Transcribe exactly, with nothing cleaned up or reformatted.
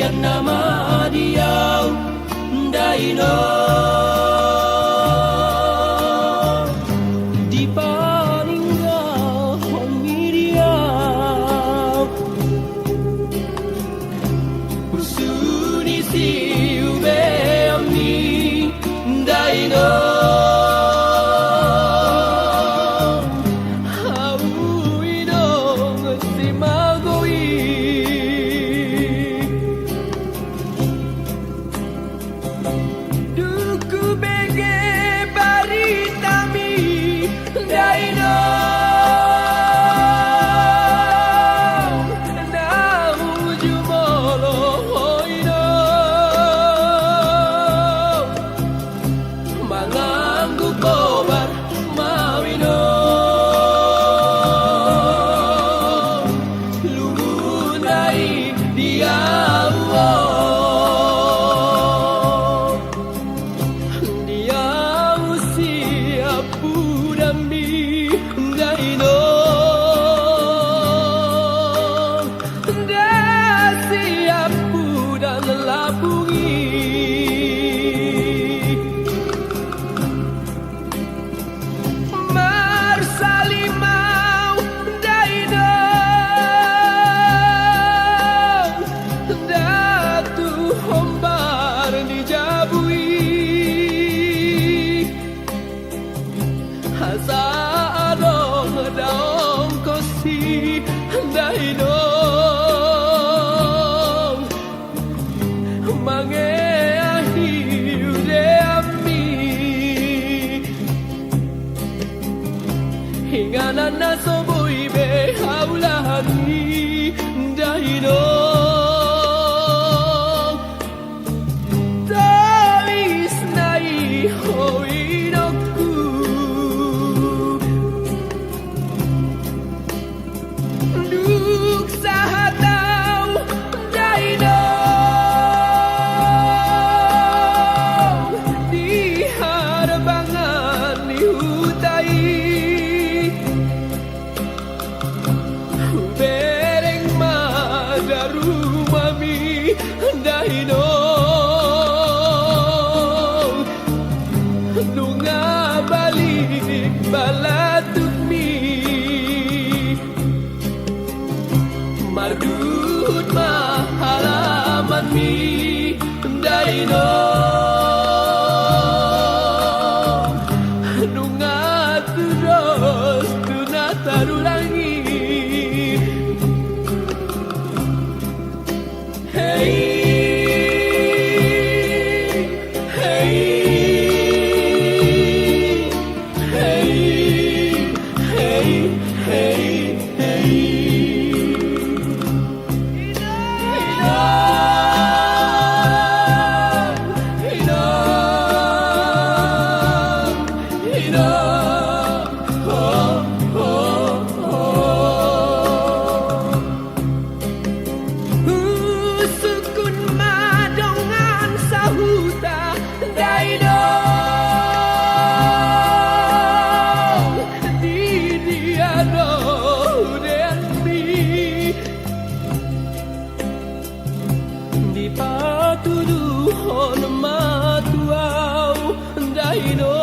Nama di au, dainang, dipaninggalhon mi di au. Usun i siubeanmi, dainang, au i do simago i. Dung hubege baritami, dainang, na jumolo ho i do manganggu kobar, maminum lunguna i di au. Di au siampudanmi, dainang, nda siampudan lapung i. Marsalim au, dainang, nda tu hombar ni jabu i. Asa adong daongkosi, dainang, mangeahi udeanmi. Inganan na so boi be haulahon i, dainang. Tolus nai ho inongku. Dung sahat au, dainang, di harbangan ni huta i, hubereng ma darumami, dainang, nunga balik balatungmi. Marduhut ma halamanmi, dainang, nunga tudos tu na tarulang i. Hei, hei, hei, hei, hei, hei. Husungkun ma dongan sahuta, dainang, di dia do udeanmi. Dipatuduhon ma tu au, dainang,